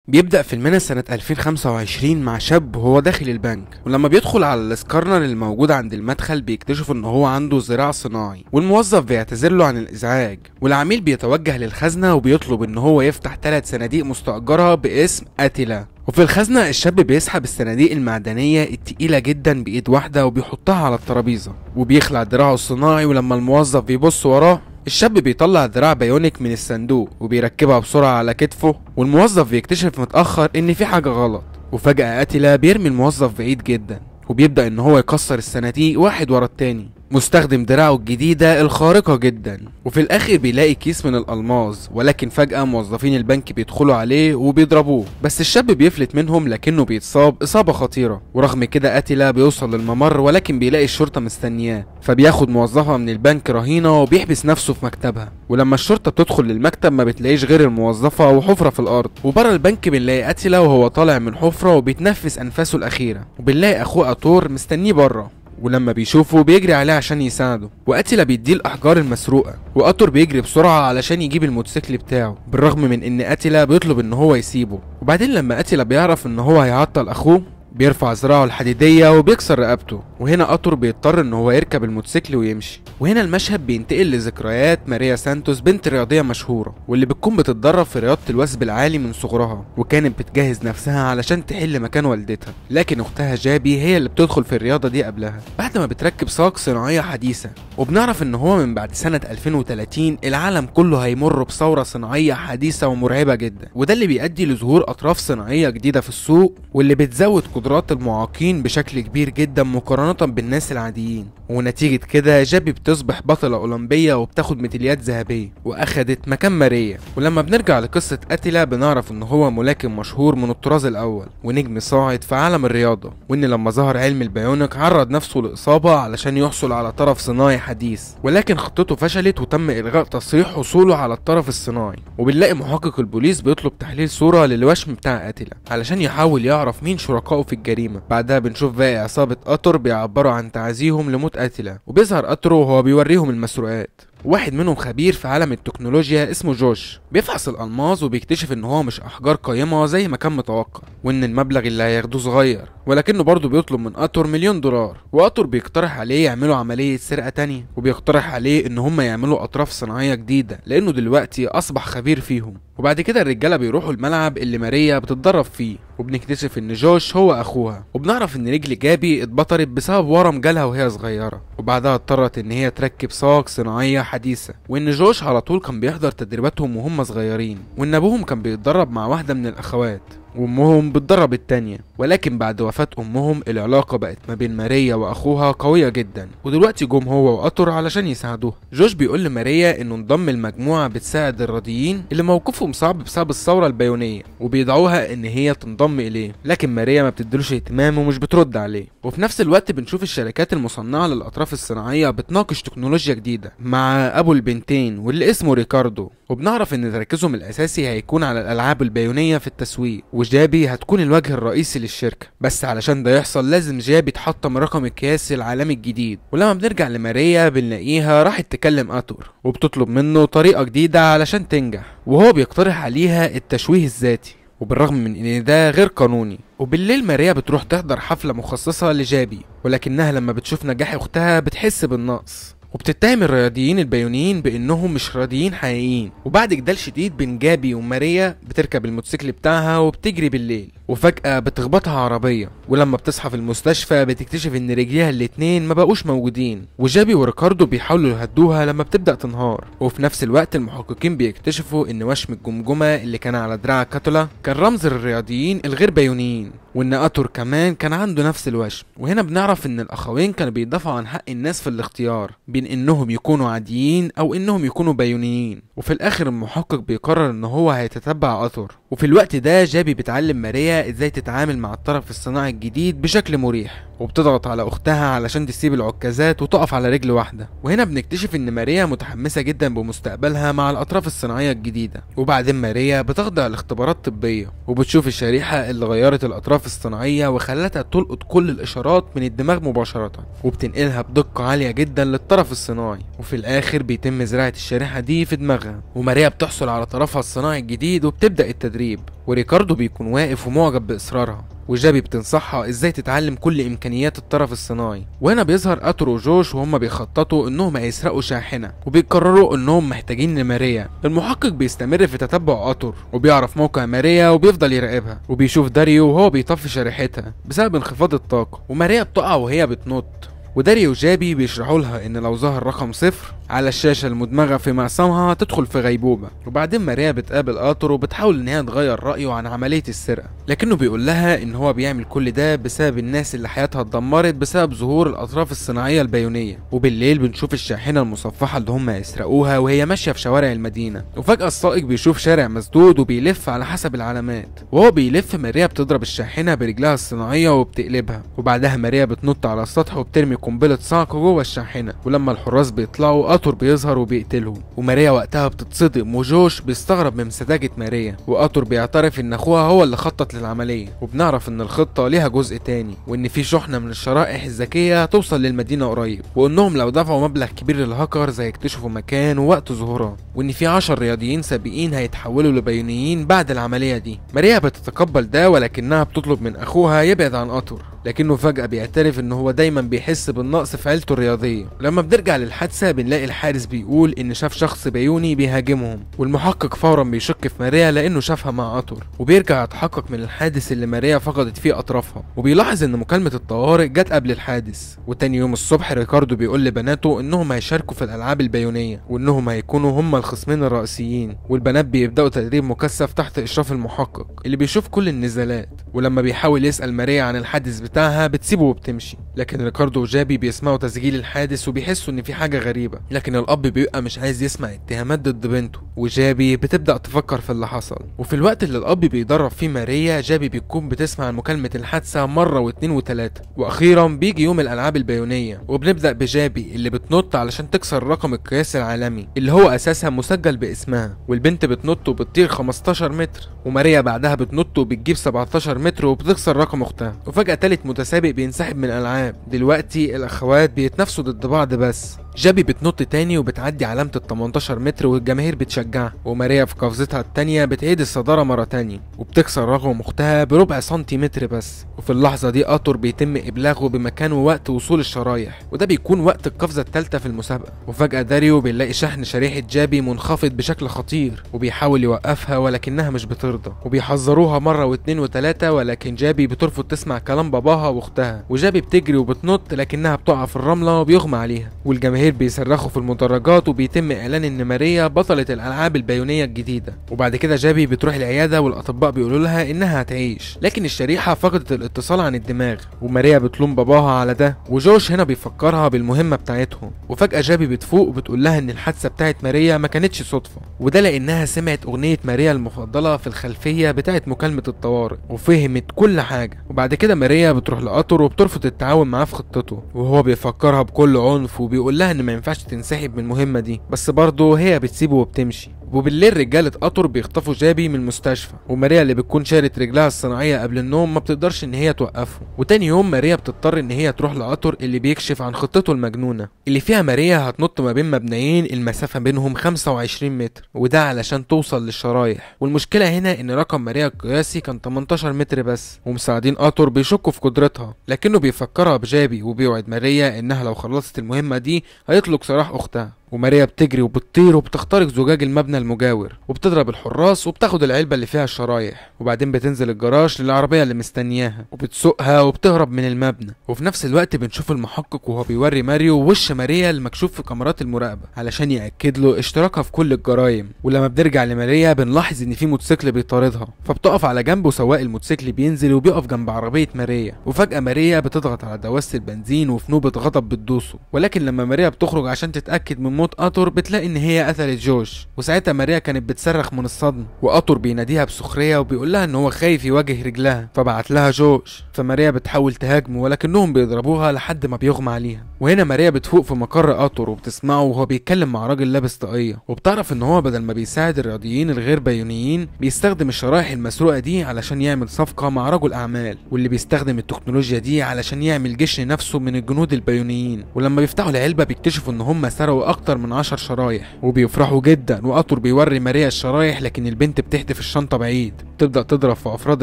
بيبدأ فيلمنا سنة 2025 مع شاب وهو داخل البنك، ولما بيدخل على السكارنر الموجود عند المدخل بيكتشف ان هو عنده ذراع صناعي، والموظف بيعتذر له عن الازعاج، والعميل بيتوجه للخزنة وبيطلب ان هو يفتح 3 صناديق مستأجرة باسم أتيلا. وفي الخزنة الشاب بيسحب الصناديق المعدنية التقيلة جدا بإيد واحدة وبيحطها على الترابيزة وبيخلع دراعه الصناعي، ولما الموظف بيبص وراه الشاب بيطلع ذراع bionic من الصندوق وبيركبها بسرعة على كتفه، والموظف بيكتشف متأخر ان في حاجة غلط. وفجأة أتيلا بيرمي الموظف بعيد جدا وبيبدأ ان هو يكسر الصناديق واحد ورا التاني مستخدم دراعه الجديدة الخارقة جدا. وفي الاخر بيلاقي كيس من الالماظ، ولكن فجأة موظفين البنك بيدخلوا عليه وبيضربوه، بس الشاب بيفلت منهم لكنه بيتصاب اصابة خطيرة. ورغم كده أتيلا بيوصل للممر، ولكن بيلاقي الشرطة مستنياه، فبياخد موظفة من البنك رهينة وبيحبس نفسه في مكتبها. ولما الشرطة بتدخل للمكتب ما بتلاقيش غير الموظفة وحفرة في الارض. وبره البنك بنلاقي أتيلا وهو طالع من حفرة وبيتنفس انفاسه الاخيرة، وبنلاقي اخوه أتور مستنيه بره، ولما بيشوفه بيجري عليه عشان يساعده. وأتيلا بيديه الأحجار المسروقة، وأتور بيجري بسرعة علشان يجيب الموتوسيكل بتاعه، بالرغم من إن أتيلا بيطلب إن هو يسيبه. وبعدين لما أتيلا بيعرف إن هو هيعطل أخوه بيرفع ذراعه الحديدية وبيكسر رقبته، وهنا أتور بيضطر إن هو يركب الموتوسيكل ويمشي. وهنا المشهد بينتقل لذكريات ماريا سانتوس، بنت رياضية مشهورة واللي بتكون بتتدرب في رياضة الوثب العالي من صغرها، وكانت بتجهز نفسها علشان تحل مكان والدتها، لكن أختها جابي هي اللي بتدخل في الرياضة دي قبلها بعد ما بتركب ساق صناعية حديثة. وبنعرف إن هو من بعد سنة 2030 العالم كله هيمر بثورة صناعية حديثة ومرعبة جدا، وده اللي بيؤدي لظهور أطراف صناعية جديدة في السوق واللي بتزود قدرات المعاقين بشكل كبير جدا مقارنة بالناس العاديين. ونتيجة كده جابي بتصبح بطلة أولمبية وبتاخد ميداليات ذهبية وأخدت مكان ماريا. ولما بنرجع لقصة أتيلا بنعرف إن هو ملاكم مشهور من الطراز الأول ونجم صاعد في عالم الرياضة، وإن لما ظهر علم ال bionic عرض نفسه لإصابة علشان يحصل على طرف صناعي حديث، ولكن خطته فشلت وتم إلغاء تصريح حصوله على الطرف الصناعي. وبنلاقي محقق البوليس بيطلب تحليل صورة للوشم بتاع أتيلا علشان يحاول يعرف مين شركائه في الجريمة. بعدها بنشوف باقي عصابة أتور بيعبروا عن تعازيهم لموت أتيلا، وبيظهر أتور وهو بيوريهم المسروقات. واحد منهم خبير في عالم التكنولوجيا اسمه جوش، بيفحص الألماظ وبيكتشف ان هو مش احجار قيمة زي ما كان متوقع، وان المبلغ اللي هياخدوه صغير، ولكنه برضه بيطلب من أتور $1,000,000. وأتور بيقترح عليه يعملوا عملية سرقة تانية، وبيقترح عليه ان هم يعملوا اطراف صناعية جديدة لانه دلوقتي اصبح خبير فيهم. وبعد كده الرجالة بيروحوا الملعب اللي ماريا بتتدرب فيه، وبنكتشف ان جوش هو اخوها، وبنعرف ان رجل جابي اتبطرت بسبب ورم جالها وهي صغيرة، وبعدها اضطرت ان هي تركب ساق صناعية حديثة، وان جوش على طول كان بيحضر تدريباتهم وهم صغيرين، وان ابوهم كان بيتدرب مع واحدة من الاخوات وامهم بتدرب التانية. ولكن بعد وفاة امهم العلاقة بقت ما بين ماريا واخوها قوية جدا، ودلوقتي جم هو وأتور علشان يساعدوها. جوش بيقول لماريا انه انضم لمجموعة بتساعد الرياضيين اللي موقفهم صعب بسبب الثورة البيونية، وبيدعوها ان هي تنضم اليه، لكن ماريا ما بتديلوش اهتمام ومش بترد عليه. وفي نفس الوقت بنشوف الشركات المصنعة للاطراف الصناعية بتناقش تكنولوجيا جديدة مع ابو البنتين واللي اسمه ريكاردو، وبنعرف ان تركيزهم الاساسي هيكون على الالعاب البيونية في التسويق، وجابي هتكون الوجه الرئيسي للشركة. بس علشان ده يحصل لازم جابي تحطم الرقم القياسي العالمي الجديد. ولما بنرجع لماريا بنلاقيها راحت تكلم أتور وبتطلب منه طريقة جديدة علشان تنجح، وهو بيقترح عليها التشويه الذاتي، وبالرغم من ان ده غير قانوني. وبالليل ماريا بتروح تحضر حفلة مخصصة لجابي، ولكنها لما بتشوف نجاح اختها بتحس بالنقص، وبتتهم الرياضيين البيونيين بانهم مش رياضيين حقيقيين. وبعد جدال شديد بين جابي وماريا بتركب الموتوسيكل بتاعها وبتجري بالليل، وفجأة بتخبطها عربية، ولما بتصحى في المستشفى بتكتشف ان رجليها الاتنين ما بقوش موجودين. وجابي وريكاردو بيحاولوا يهدوها لما بتبدأ تنهار. وفي نفس الوقت المحققين بيكتشفوا ان وشم الجمجمة اللي كان على دراع كاتولا كان رمز للرياضيين الغير بيونيين، وان أتور كمان كان عنده نفس الوشم. وهنا بنعرف ان الاخوين كانوا بيدافعوا عن حق الناس في الاختيار بين انهم يكونوا عاديين او انهم يكونوا بيونيين. وفي الاخر المحقق بيقرر ان هو هيتتبع أتور. وفي الوقت ده جابي بتعلم ماريا ازاي تتعامل مع الطرف الصناعي الجديد بشكل مريح. وبتضغط على اختها علشان تسيب العكازات وتقف على رجل واحدة. وهنا بنكتشف ان ماريا متحمسة جدا بمستقبلها مع الاطراف الصناعية الجديدة. وبعدين ماريا بتخضع لاختبارات طبية وبتشوف الشريحة اللي غيرت الاطراف الصناعية وخلتها تلقط كل الاشارات من الدماغ مباشرة، وبتنقلها بدقة عالية جدا للطرف الصناعي. وفي الاخر بيتم زراعة الشريحة دي في دماغها، وماريا بتحصل على طرفها الصناعي الجديد وبتبدا التدريب. وريكاردو بيكون واقف ومعجب باصرارها، وجابي بتنصحها ازاي تتعلم كل امكانيات الطرف الصناعي. وهنا بيظهر اتر وجوش وهم بيخططوا انهم هيسرقوا شاحنة، وبيقرروا انهم محتاجين لماريا. المحقق بيستمر في تتبع اتر وبيعرف موقع ماريا وبيفضل يراقبها، وبيشوف داريو وهو بيطفي شريحتها بسبب انخفاض الطاقة، وماريا بتقع وهي بتنط. وداريو وجابي بيشرحوا لها ان لو ظهر رقم 0 على الشاشة المدمغه في معصمها تدخل في غيبوبة. وبعدين ماريا بتقابل اتر وبتحاول ان هي تغير رايه عن عملية السرقة، لكنه بيقول لها ان هو بيعمل كل ده بسبب الناس اللي حياتها اتدمرت بسبب ظهور الاطراف الصناعية البيونيه. وبالليل بنشوف الشاحنة المصفحه اللي هم هيسرقوها وهي ماشية في شوارع المدينة، وفجاة السائق بيشوف شارع مسدود وبيلف على حسب العلامات. وهو بيلف ماريا بتضرب الشاحنة برجلها الصناعية وبتقلبها، وبعدها ماريا بتنط على السطح وبترمي قنبلة صعق جوه الشاحنة. ولما الحراس بيطلعوا اتر بيظهر وبيقتلهم، وماريا وقتها بتتصدم، وجوش بيستغرب من سذاجة ماريا، واتر بيعترف ان اخوها هو اللي خطط للعملية. وبنعرف ان الخطة ليها جزء تاني، وان في شحنه من الشرائح الذكية هتوصل للمدينة قريب، وانهم لو دفعوا مبلغ كبير للهاكرز هيكتشفوا مكان ووقت ظهورها، وان في 10 رياضيين سابقين هيتحولوا لبيونيين بعد العملية دي. ماريا بتتقبل ده، ولكنها بتطلب من اخوها يبعد عن اتر، لكنه فجأة بيعترف ان هو دايما بيحس بالنقص في عيلته الرياضية. لما بنرجع للحادثة بنلاقي الحارس بيقول ان شاف شخص بيوني بيهاجمهم، والمحقق فورا بيشك في ماريا لانه شافها مع اتر، وبيرجع يتحقق من الحادث اللي ماريا فقدت فيه اطرافها، وبيلاحظ ان مكالمة الطوارئ جت قبل الحادث. وتاني يوم الصبح ريكاردو بيقول لبناته انهم هيشاركوا في الالعاب البيونية، وانهم هيكونوا هم الخصمين الرئيسيين. والبنات بيبداوا تدريب مكثف تحت اشراف المحقق اللي بيشوف كل النزالات، ولما بيحاول يسأل ماريا عن الحادث بتاعها بتسيبه وبتمشي. لكن ريكاردو وجابي بيسمعوا تسجيل الحادث وبيحسوا ان في حاجة غريبة، لكن الاب بيبقى مش عايز يسمع اتهامات ضد بنته، وجابي بتبدا تفكر في اللي حصل. وفي الوقت اللي الاب بيدرب فيه ماريا، جابي بتكون بتسمع مكالمة الحادثة مرة واثنين وثلاثة. واخيرا بيجي يوم الالعاب البيونيه، وبنبدا بجابي اللي بتنط علشان تكسر الرقم القياسي العالمي اللي هو اساسا مسجل باسمها، والبنت بتنط وبتطير 15 متر، وماريا بعدها بتنط وبتجيب 17 متر وبتكسر رقم اختها. وفجاة ثالث متسابق بينسحب من الالعاب. دلوقتي الاخوات بيتنافسوا ضد بعض، بس جابي بتنط تاني وبتعدي علامة ال 18 متر والجماهير بتشجعها، وماريا في قفزتها التانية بتعيد الصدارة مرة تانية وبتكسر رقم اختها بربع سنتيمتر بس. وفي اللحظة دي اتر بيتم ابلاغه بمكان ووقت وصول الشرايح، وده بيكون وقت القفزة التالتة في المسابقة. وفجأة داريو بيلاقي شحن شريحة جابي منخفض بشكل خطير، وبيحاول يوقفها ولكنها مش بترضى، وبيحذروها مرة واتنين وتلاتة، ولكن جابي بترفض تسمع كلام باباها واختها. وجابي بتجري وبتنط لكنها بتقع في الرملة وبيغمى عليها، والجماهير بيصرخوا في المدرجات، وبيتم اعلان ان ماريا بطلة الالعاب البيونية الجديدة. وبعد كده جابي بتروح العيادة والاطباء بيقولوا لها انها هتعيش، لكن الشريحة فقدت الاتصال عن الدماغ، وماريا بتلوم باباها على ده، وجوش هنا بيفكرها بالمهمة بتاعتهم. وفجأة جابي بتفوق وبتقول لها ان الحادثة بتاعت ماريا ما كانتش صدفة، وده لانها سمعت اغنية ماريا المفضلة في الخلفية بتاعت مكالمة الطوارئ وفهمت كل حاجة. وبعد كده ماريا بتروح لقطر وبترفض التعاون معاه في خطته، وهو بيفكرها بكل عنف وبيقول لها ان ما ينفعش تنسحب من المهمة دي، بس برضه هي بتسيبه وبتمشي. وبالليل رجالة قطر بيخطفوا جابي من المستشفى، وماريا اللي بتكون شالت رجلها الصناعية قبل النوم ما بتقدرش ان هي توقفه. وتاني يوم ماريا بتضطر ان هي تروح لقطر اللي بيكشف عن خطته المجنونة اللي فيها ماريا هتنط ما بين مبنيين المسافة بينهم 25 متر، وده علشان توصل للشرايح. والمشكلة هنا ان رقم ماريا القياسي كان 18 متر بس، ومساعدين قطر بيشكوا في قدرتها، لكنه بيفكرها بجابي وبيوعد ماريا انها لو خلصت المهمة دي هيطلق سراح اختها. وماريا بتجري وبتطير وبتخترق زجاج المبنى المجاور وبتضرب الحراس وبتاخد العلبة اللي فيها الشرايح، وبعدين بتنزل الجراج للعربية اللي مستنياها وبتسوقها وبتهرب من المبنى. وفي نفس الوقت بنشوف المحقق وهو بيوري ماريو وش ماريا المكشوف في كاميرات المراقبة علشان يأكد له اشتراكها في كل الجرايم. ولما بنرجع لماريا بنلاحظ ان في موتوسيكل بيطاردها، فبتقف على جنب وسواق الموتوسيكل بينزل وبيقف جنب عربية ماريا. وفجأة ماريا بتضغط على دواسة البنزين وفي نوبة غضب بتدوسه، ولكن لما ماريا بتخرج عشان تتأكد من موت أطور بتلاقي ان هي قتلت جوش، وساعتها ماريا كانت بتصرخ من الصدمة، وأطور بيناديها بسخريه وبيقول لها ان هو خايف يواجه رجلها، فبعت لها جوش. فماريا بتحاول تهاجمه ولكنهم بيضربوها لحد ما بيغمى عليها. وهنا ماريا بتفوق في مقر أطور وبتسمعه وهو بيتكلم مع راجل لابس طاقية، وبتعرف ان هو بدل ما بيساعد الرياضيين الغير بيونيين بيستخدم الشرائح المسروقه دي علشان يعمل صفقة مع رجل اعمال، واللي بيستخدم التكنولوجيا دي علشان يعمل جيش لنفسه من الجنود البيونيين. ولما بيفتحوا العلبة بيكتشفوا ان هم سرقوا اكتر من 10 شرايح وبيفرحوا جدا، وأطور بيوري ماريا الشرايح لكن البنت بتحدف الشنطة بعيد، تبدا تضرب في افراد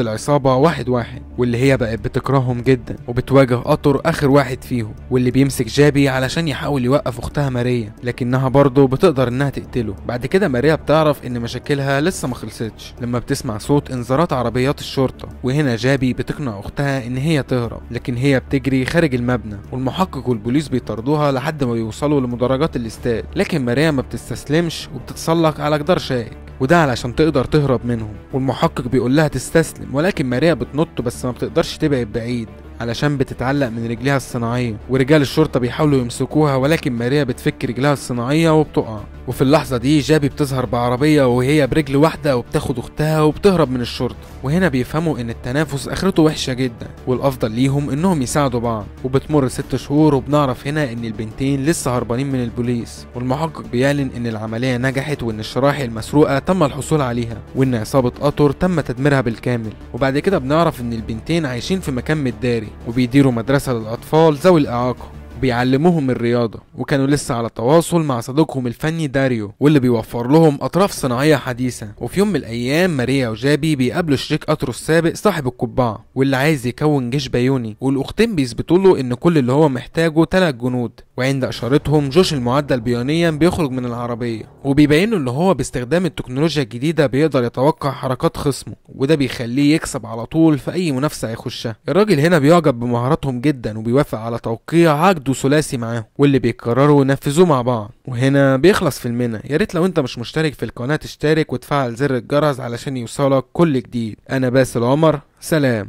العصابة واحد واحد واللي هي بقت بتكرههم جدا، وبتواجه أطور اخر واحد فيهم واللي بيمسك جابي علشان يحاول يوقف اختها ماريا، لكنها برضه بتقدر انها تقتله. بعد كده ماريا بتعرف ان مشاكلها لسه ما خلصتش لما بتسمع صوت انذارات عربيات الشرطة، وهنا جابي بتقنع اختها ان هي تهرب لكن هي بتجري خارج المبنى، والمحقق والبوليس بيطاردوها لحد ما بيوصلوا لمدرجات الاستاد، لكن ماريا ما بتستسلمش وبتتسلق على جدار شائك، وده علشان تقدر تهرب منهم. والمحقق بيقول لها تستسلم ولكن ماريا بتنط بس ما بتقدرش تبعد بعيد علشان بتتعلق من رجليها الصناعية، ورجال الشرطة بيحاولوا يمسكوها ولكن ماريا بتفك رجلها الصناعية وبتقع. وفي اللحظة دي جابي بتظهر بعربية وهي برجل واحدة وبتاخد اختها وبتهرب من الشرطة. وهنا بيفهموا ان التنافس اخرته وحشة جدا والافضل ليهم انهم يساعدوا بعض. وبتمر 6 شهور وبنعرف هنا ان البنتين لسه هربانين من البوليس، والمحقق بيعلن ان العملية نجحت وان الشرايح المسروقة تم الحصول عليها وان عصابة أطور تم تدميرها بالكامل. وبعد كده بنعرف ان البنتين عايشين في مكان متداري وبيديروا مدرسة للأطفال ذوي الإعاقة بيعلموهم الرياضة، وكانوا لسه على تواصل مع صديقهم الفني داريو واللي بيوفر لهم أطراف صناعية حديثة. وفي يوم من الأيام ماريا وجابي بيقابلوا شريك أطرو السابق صاحب القبعة واللي عايز يكون جيش بيوني، والأختين بيثبتوا له إن كل اللي هو محتاجه 3 جنود. وعند إشارتهم جوش المعدل بيونيا بيخرج من العربية وبيبينوا إن هو باستخدام التكنولوجيا الجديدة بيقدر يتوقع حركات خصمه، وده بيخليه يكسب على طول في أي منافسة هيخشها. الراجل هنا بيعجب بمهاراتهم جدا وبيوافق على توقيع عقد ثلاثي معاهم واللي بيقرروا ينفذوه مع بعض. وهنا بيخلص فيلمنا. يا ريت لو انت مش مشترك في القناة تشترك وتفعل زر الجرس علشان يوصلك كل جديد. انا باسل عمر، سلام.